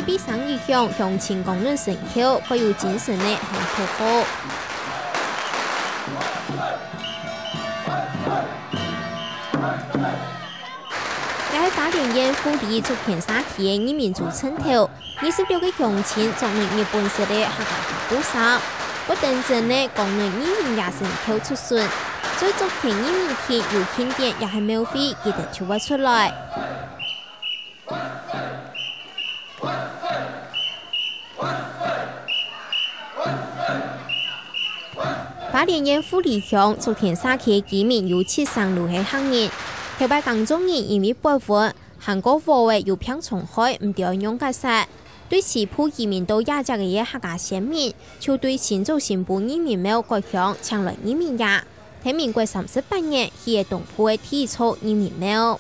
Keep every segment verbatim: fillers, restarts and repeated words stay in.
嗶聲一響，鄉親講論成蹺，蓋有精神个喊口號。這係花蓮縣富里竹田社區个義民族陣頭，二十六個鄉親著等日本式个客家服裝，過當真个講論義民爺成蹺出巡，在竹田義民區有慶典也係廟會，佢等就會出來。 花蓮縣富里鄉竹田社區个居民有七成六係客人。頭擺耕種人因為發瘟，還過禾仔有病蟲害，毋知愛仰結煞。對西部移民到這跡个客家先民，就對新竹新埔義民廟割香請來義民爺，係民國三十八年起个東部个第一座義民廟。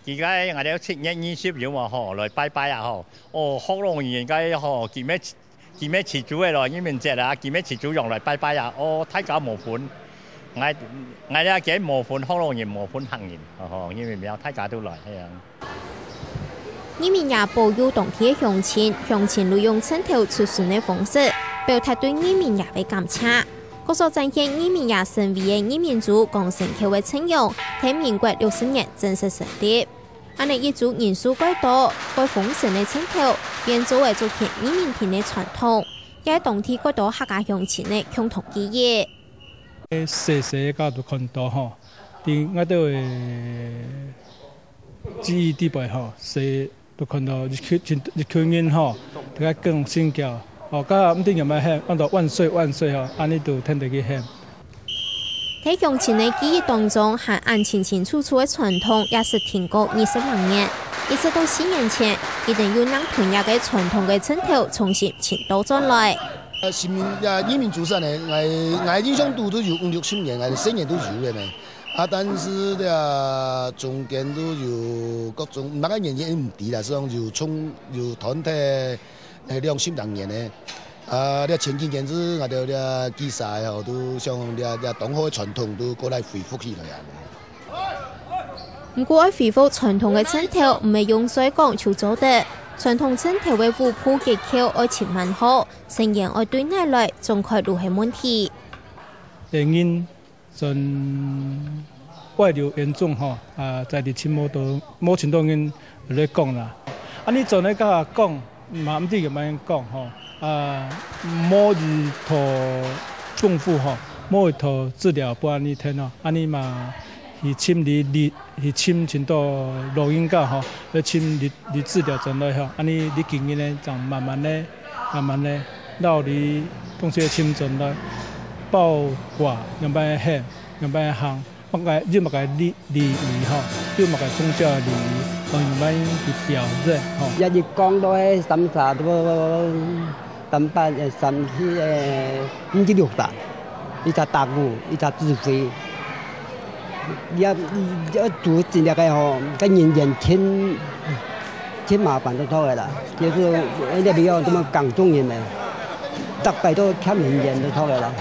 佢个𠊎兜七月二十有無吼，來拜拜啊吼。哦，福佬人个吼，佢乜佢乜起主个咯，義民節啊，佢乜起主樣來拜拜啊。哦，大家無分，𠊎𠊎這間無分福佬人，無分客人，吼，因為乜大家都來，係啊。義民爺保佑當地个鄉親，鄉親就用陣頭出巡个方式，表達對義民爺个感謝。 各所展現義民爺神威个義民族扛成蹺个陣容，在民國六十年正式成立。恁呢一族人數蓋多、蓋豐盛个陣頭，變做了竹田義民亭个傳統，也係當地蓋多客家鄉親个共同記憶。細細个就看到吼，在𠊎兜个 記憶底背吼，細就看到一群一群人吼，在該講神蹺，吼，該毋知仰般喊，安到萬歲萬歲吼，恁呢就聽得去喊。在鄉親个記憶當中，還恁清清楚楚个傳統，也係停過二十零年。一直到四年前，佢等又正同這个傳統个陣頭重新尋倒轉來。呃，新民，啊，義民祖先呢，𠊎𠊎印象肚都有五六十年，𠊎細人都有个呢。 啊，但是這中間都有各種，麼个原因毋知啦，係講有衝有斷忒，呃，兩三十年呢。啊，這前幾年係𠊎兜這居社吼，都想這這當好个傳統都過來恢復起來啊。毋過愛恢復傳統个陣頭，毋係用嘴講就做得。傳統陣頭个舞步結構愛尋蠻好，成員愛對哪來，總看就係問題。 轉外流嚴重吼，啊，在地尋無到，無尋到人來講啦。啊，你轉來甲講，嘛毋知仰般講吼，啊，無一套功夫吼，無一套資料分你聽吼，啊，你嘛去尋你，你去尋尋到老人家吼，要尋你，你資料轉來吼，啊，你，你今日呢，正慢慢呢，慢慢呢，摎你東西尋轉來，包括仰般行， 仰般行，麼个，有麼个禮禮儀吼，有麼个宗教个禮儀，吼，仰般去表現吼。也是講到个三儕都，三八个、三七个，五七六十，一隻打鼓，一隻指揮，也也做真正个吼，个人員真真麻煩都透个啦，就是那比較什麼港中人呢，大概都欠人员都透个啦。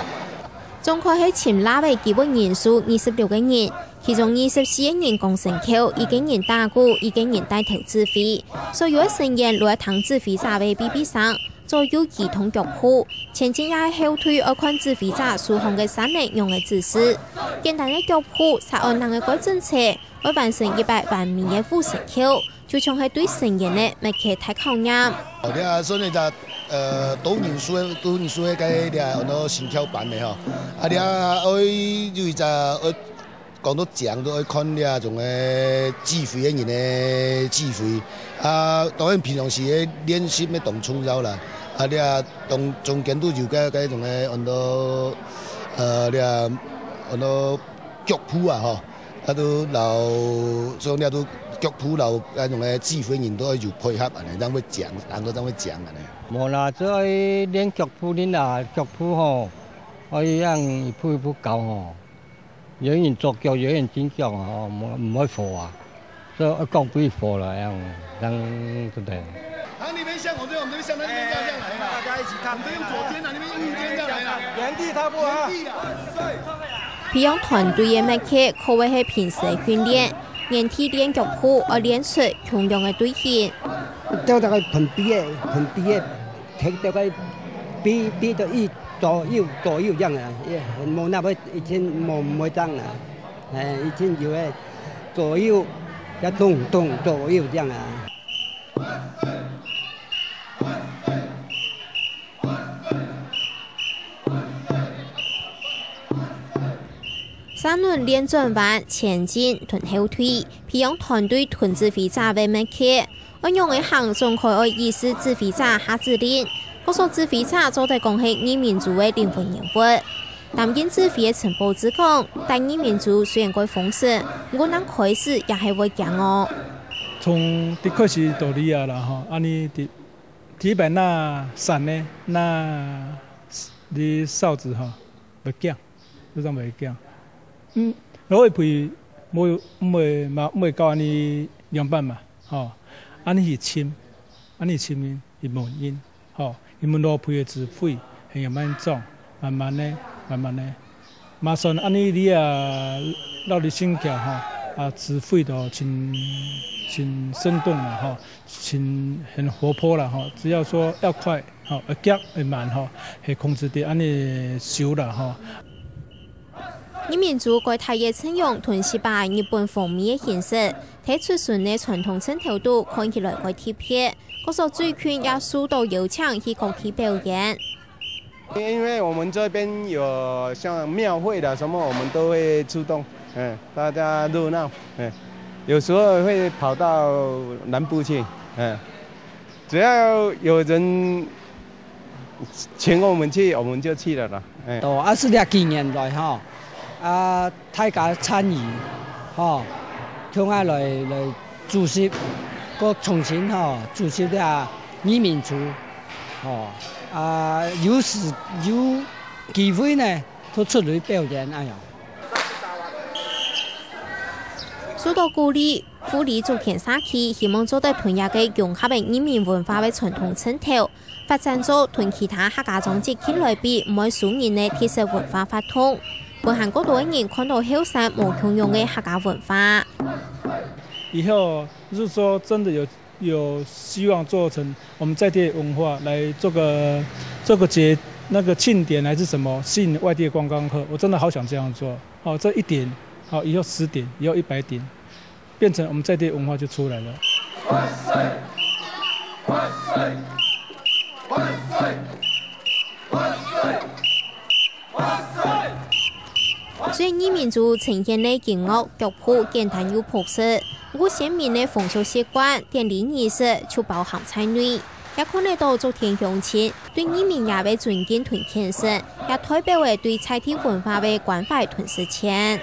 總共係尋罅个救活人數二十六個人，其中二十四個人扛神轎，一個人打鼓，一個人帶頭指揮。所有个成員都愛聽指揮者个嗶嗶聲，左右機動腳步，前進也係後退愛看指揮者手項个三個仰个姿勢。簡單个腳步，煞愛拿个過整齊，愛完成一擺完美个五神轎， 就像係對成員个每個大考驗。哦，這算一隻，呃，多人數个，多人數个該這安到神轎班个吼。啊，這愛有一隻，愛講到講，都愛看這種个指揮个人个指揮。啊，當然平常時个練習乜當重要啦。啊，這當中間都有該該種个安到，呃，這安到腳步啊吼。 啊，都摎，所以這都腳步摎該種个指揮人都愛有配合，恁樣正會靚，人都正會靚恁樣。無啦，就愛練腳步，練啊，腳步吼，愛恁樣一步一步教吼。有人左腳，有人正腳吼，毋毋會火啊，所以愛講對火來樣，正對。啊，你們像我這樣，我們就像那邊這樣來啊。大家一起看。我們就用左肩啊，那邊用右肩這樣來啊。原地踏步啊。原地啊。 培養團隊个默契，靠个係平時个訓練，原地練腳步，愛練出共樣个隊形。就大概盆底个，盆底个，提到个比，比到一左右，左右這樣啊，也無那麼一千，無，無張啊，哎，一千有个左右，要動，動左右這樣啊。 三輪連轉彎、前進同後退，培養團隊同指揮者个默契。愛仰仔行，總係愛意識指揮者下指令。各所指揮者做得講係義民族个靈魂人物。擔任指揮个陳寶志講，帶義民族雖然蓋風神，毋過正開始也係會驚哦。從一開始到這下啦吼，恁呢第，第一擺那山呢，那你掃子吼，會驚。 就恁會驚。嗯，落去陪，無，毋會嘛，毋會到恁呢兩班嘛，吼，恁呢去尋，恁呢尋因，去問因，吼，佢問落陪个指揮，係慢慢做，慢慢个，慢慢个。嘛算恁呢你啊，落去心橋吼，啊，指揮到真，真生動啦，吼，真，很活潑啦，吼。只要說要快， 吼，會遽會慢吼，係控制在恁呢手啦吼。義民族蓋大个陣容同食飽日本風味个形式，在出巡个傳統陣頭肚看起來蓋特別。各所族群也受到邀請去各地表演。因為我們這邊有像廟會的什麼，我們都會出動，嗯，大家熱鬧，嗯，有時候會跑到南部去，嗯。 只要有人請我們去，我們就去了啦。哎。到啊，係這幾年來吼，啊，大家參與吼，共下來，來組織，各重新吼，組織這義民族吼，啊，有時，有機會呢，都出來表演恁樣。 受到鼓勵，富里竹田社區希望做得同這个融合个義民文化个傳統陣頭，發展做同其他客家莊接近來比毋會輸人个特色文化活動，分還過多个人看到後山無共樣个客家文化。以後如果說真的有，有希望做成我們在地文化來做個，做個節，那個慶典還是什麼，吸引外地的觀光客，我真的好想這樣做。 好，這一點，好，以後十點，以後一百點，變成我們在地文化就出來了。雖然義民族呈現个音樂、腳步簡單又樸實，毋過先民个風俗習慣、典禮儀式就包含在內。 也看得到竹田鄉親對義民爺个尊敬同虔誠，也代表了對在地文化个關懷同實踐。